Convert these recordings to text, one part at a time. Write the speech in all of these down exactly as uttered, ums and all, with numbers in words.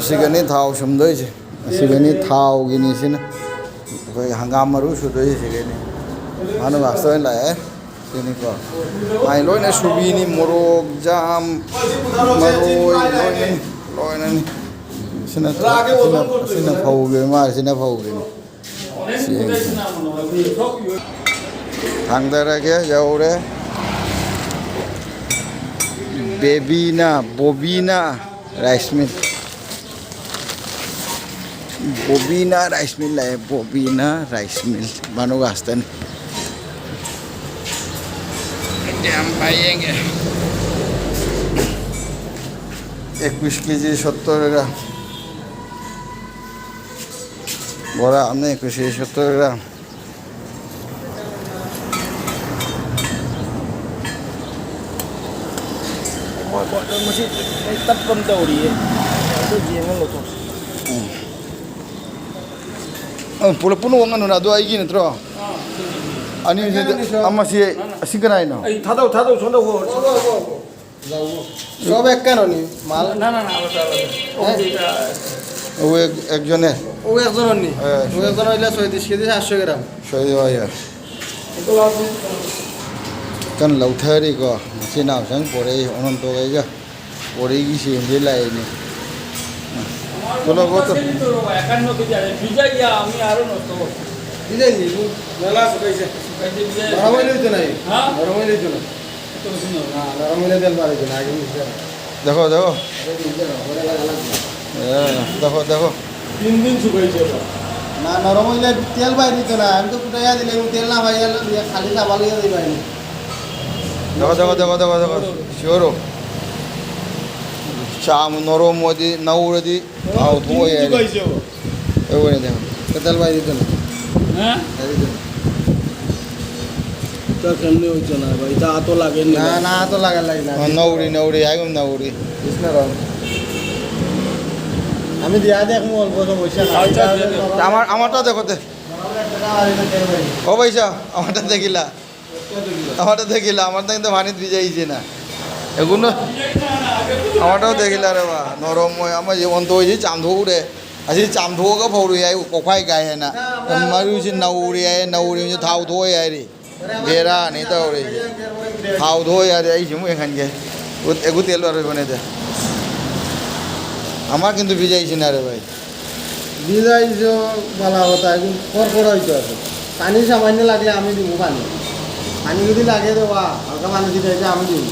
সেখানে থাও সুন্দর হয়েছে। সেখানে থাও কিনেছি না। ওই হাঙ্গাম মারু শুধু হয়েছে সেখানে। মানুষ আসতে হয় না, হ্যাঁ? সেখানে কর। আই লই না সুবিনি, মোরগ, জাম, মারু, ওই লই না, লই না। সিনা, সিনা, সিনা ফাউগে, মার সিনা ফাউগে। থাংদার আগে যাও রে। বেবিনা, ববিনা রাইস মিল। ববিনা রাইস মিল লাগে, ববিনা রাইস মিল। মানুষ আসতে নেই। একুশ কেজি সত্তর গ্রাম। বড়া আপনি একুশ কেজি সত্তর গ্রাম। হুম। 어, pula puno wang ano na do ay gina tro. Ani si ama si si kanay no. Ay, tadaw, tadaw, sonda wo. সব একখান নি মাল? না, না, না, আলাদা, আলাদা। হ্যাঁ। ও এক-, একজনে? ও একজন নি। হ্যাঁ। ও একজন হইলে ছয়ত্রিশ কেজি, সাতশো গ্রাম। ছয় হয় আর। এগুলো আছে। কারণ লৌথারি গো, মাছি নাও সাং পরে অনন্ত গাইগা। পরে গেছি, এমনি লাইনি। আমার চলো, কত? পাশে নিতে হবে, একান্ন কেজি আছে। ভিজাই গিয়া আমি আরো নষ্ট করবো। ভিজাই নি, মেলা শুকাইছে। শুকাইছে, ভিজাই। নরম হইলে হইতো নাই। হ্যাঁ? নরম হইলে হইতো না। না, নরম হইলে তেল বার হইতো না, আগে মিশে। দেখো, দেখো। আগে মিশে না, পরে লাগা লাগবে। হ্যাঁ, দেখো, দেখো। তিন দিন শুকাইছে ওটা। না, নরম হইলে তেল বাইর হইতো না। আমি তো ফুটাইয়া দিলে, আমি তেল না পাইয়া লইয়া খালি চাবা লইয়া দিই বাইরে। দেখো, দেখো, দেখো, দেখো, দেখো। শিওরও। চাম নরম ওদি, নাউর ওদি। আও, তো ওই আর। শুকাইছে ও। ওই বলে দেখো। তেল বাইর হইতো না। হ্যাঁ? বাইর হইতো না। এটা কেমনে হইতো না ভাই? এটা আতো লাগে নি না, ভাই। না, আতো লাগা লাগে না। ও, নাউরি, নাউরি, একদম নাউরি। বুঝলে রং? আমি দিয়া দেখমু অল্প সমস্যা না। আচ্ছা, এটা দে, দে। আমার, আমারটা দেখো তে। ও ভাইসা, আমারটা দেখিলা। আমারটা দেখিলা, আমারটা কিন্তু পানিত ভিজাইছে না। এগুলো আমারটাও দেখিলা রে বা, নরম হয়। আমার যে অন্ত হয়েছে চাম ধুরে, আসলে চাম ধোগা ফৌরি আয়, কোখায় গায়ে না। মারি হয়েছে নাউরি আয়, নাউরি হয়েছে থাও ধোয় আয় রে। বেড়া নেই তো রে। থাও ধোয় আয় রে, এই সময় এখান গিয়ে। এগু তেল বার হইব না দে। আমার কিন্তু ভিজাইছে না রে ভাই। ভিজাইছো ভালা কথা, এখন খরখরা হইতে আছে। পানি সামান্য লাগলে আমি দিব পানি। পানি যদি লাগে দেওয়া, হালকা পানি দিতে হইলে আমি দিব।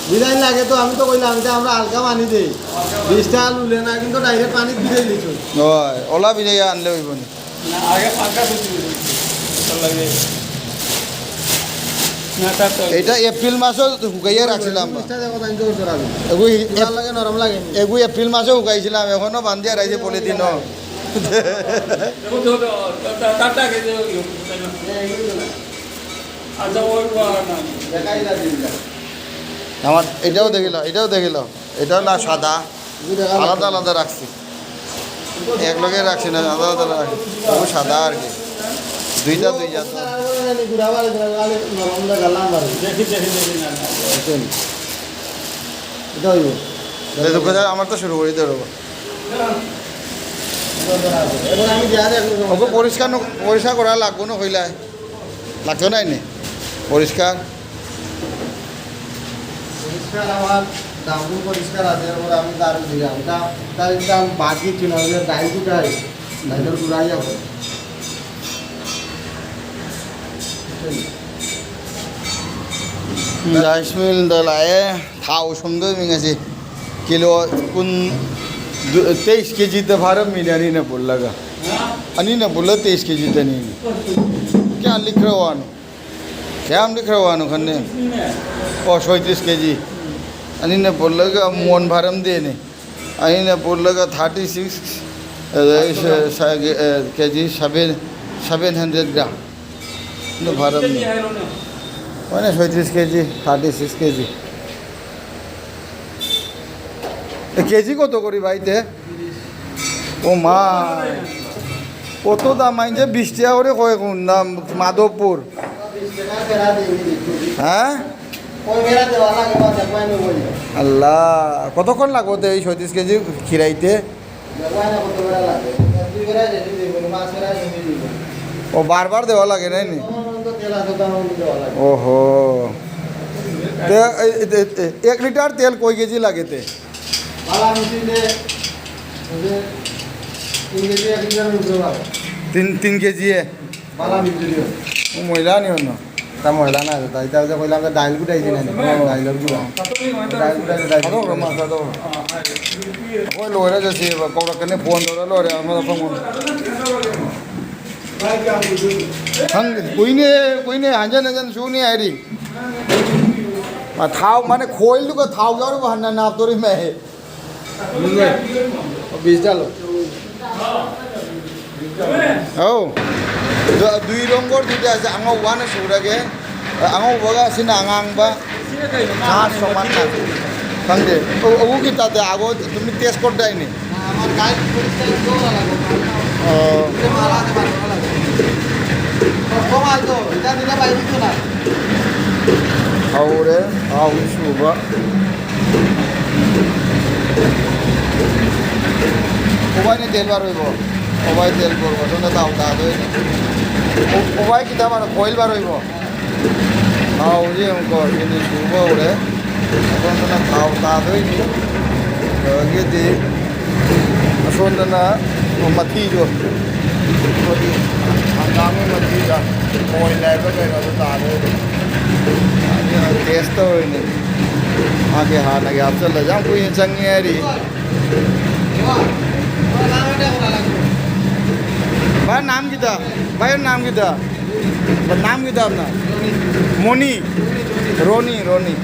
ভিজাই লাগে তো আমি তো কইলাম যে আমরা হালকা পানি দেই। বিশটা আলু লে না কিন্তু ডাইরেক্ট পানি ভিজাই দিছো। ওই, ওলা ভিজাই আনলে হইব না। না, আগে ফাঁকা তো ছিল। ওটার লাগে। না, তার তো এটা এপ্রিল মাসও হুকাইয়া রাখছিলাম। বিশটা দেখো, তাই জোর জোর আলু। এগু এপ-, লাগে, নরম লাগে। এগু এপ্রিল মাসও হুকাইছিলাম, এখনো বান্ধিয়া রাখছে পলিথিনও। দেখো, দেখো, দেখো, তার, তার, তারটা আগে যে ওই, ওই, ওই, ওই, আচ্ছা, ওই, ওই, আর না। দেখাই না দিন যা। আমার এটাও দেখিল, এটাও দেখিল। এটা না সাদা, এগু দেখা আলাদা যাচ্ছে। আলাদা রাখছি। এক লগে রাখছি না, আলাদা আলাদা রাখছি। ও সাদা আর কি। দুইটা দুই জাত। দেখি, দেখি, দেখি, না, না। বুঝছেন? এটা হইব। এই তো কোথায়? আমার তো শুরু করি ধরো। এবার আমি দিয়া দেখবো। ওকে পরিষ্কার ন-, পরিষ্কার করা লাগবো না হইলে। লাগতো না এনে? পরিষ্কার? পরিষ্কার আমার দামগুলো পরিষ্কার আছে, ওর আমি দারু দিলাম। তা, তাই দাম বাদ দিচ্ছি না, ওই যে ডাইল দুটাই, ডাইলের গুঁড়াই যাবো। রাইস মিল দলায় থাও সুন্দর মিঙাছে। কিলো কোন দু-, তেইশ কেজিতে ভারো মিল আনি না পড়লাগা। আনি না পড়লা তেইশ কেজিতে আনি না। क्या लिख रहे हो आनो? क्या हम लिख रहे हो आनो खन्ने? ओ, सैंतीस केजी। आनी ने बोल लगा मोन भारम देने। आनी ने बोल लगा थर्टी सिक्स, ए, ए, स-, स-, ए, kg seven, seven hundred gram. नो भारम ने। মানে সৈত্রিশ কেজি, থার্টি সিক্স কেজি। এ, কেজি কত করি ভাইতে? ও মা, কত দাম আনছে? বিশ টাকা করে কয় কোন দাম? মাধবপুর। হ্যাঁ, কয় বেড়া দেওয়া লাগে, বা দেখবাই না বলি। আল্লাহ, কতক্ষণ লাগবো তে এই ছয়ত্রিশ কেজি খিরাইতে? দেখবাই না কত বেড়া লাগে। এক দুই বেড়া যদি দিব, মাছ বেড়া যদি দিব। ও, বারবার দেওয়া লাগে, নাই নি? তখন তো তেল আছে, তখন দেওয়া লাগে। ওহো। তে, এই, এই, এই, এই, এক লিটার তেল কয় কেজি লাগে তে? বালা মিশিলে, ওই যে, তিন কেজি, এক লিটার উপরে লাগে। তিন, তিন কেজি এ? বালা মিশিলে। ও ময়লা নি অন্য? তা ময়লা না, তা এটা যে কইলাম যে ডাইল গুটাইছি না, ও। ডাইলর গুড়া। ডাইল গুটাইছি, ডাইল। আদো, মাছ আদো। ওই লড়ে যাচ্ছি, কৌড়া কেনে ফোন ধরে লড়ে, আমার ফোন। হাং, কইনে, কইনে, হাঞ্জা না জান, শুনি আইরি। আর থাও, মানে, খোল লুকা থাও, যাওয়ার বাহানা না, তোর মে। বুঝলে? ও, বিশ ডালো। ও, দু-, দুই রঙর দুইটা আছে, আঙা ওয়ান আছে, ওটাকে, আঙা ওয়াগা আছে না, আঙা আংবা। না, সমান না। সঙ্গে। ও, ও কি তাতে আগো তুমি টেস্ট করতে আইনি? না, আমার গায়ে পরিষ্কার করা লাগে। ও। এটা মালা আছে, বার করা লাগে। সব কম আছে তো, এটা দিলে বাইরে দিত না। আউরে, আউ শুভা। ওবাই নি তেল বার হইব। ওবাই তেল করব। শুনে তাও, তা দই। ও-, ওবাই কিতা বার, খইল বার হইব। আউ যে অঙ্ক, কিন্তু শুভ ওরে। এখন তো না খাও, তা দই নি। তো ইয়ে দি, এখন তো না, ও মাথি জো। ওই হাঙ্গামে মাথি যা। ওই লাইভে গেল তো তা দই। আগে টেস্ট তো হয়নি। আগে হ্যাঁ, নাকি আফজল যা, তুই চাঙ্গি আরি। ভাইর নাম কিতা? ভাইর নাম কিতা? ভাইর নাম কিতা আপনার? মণি? রনি, রনি।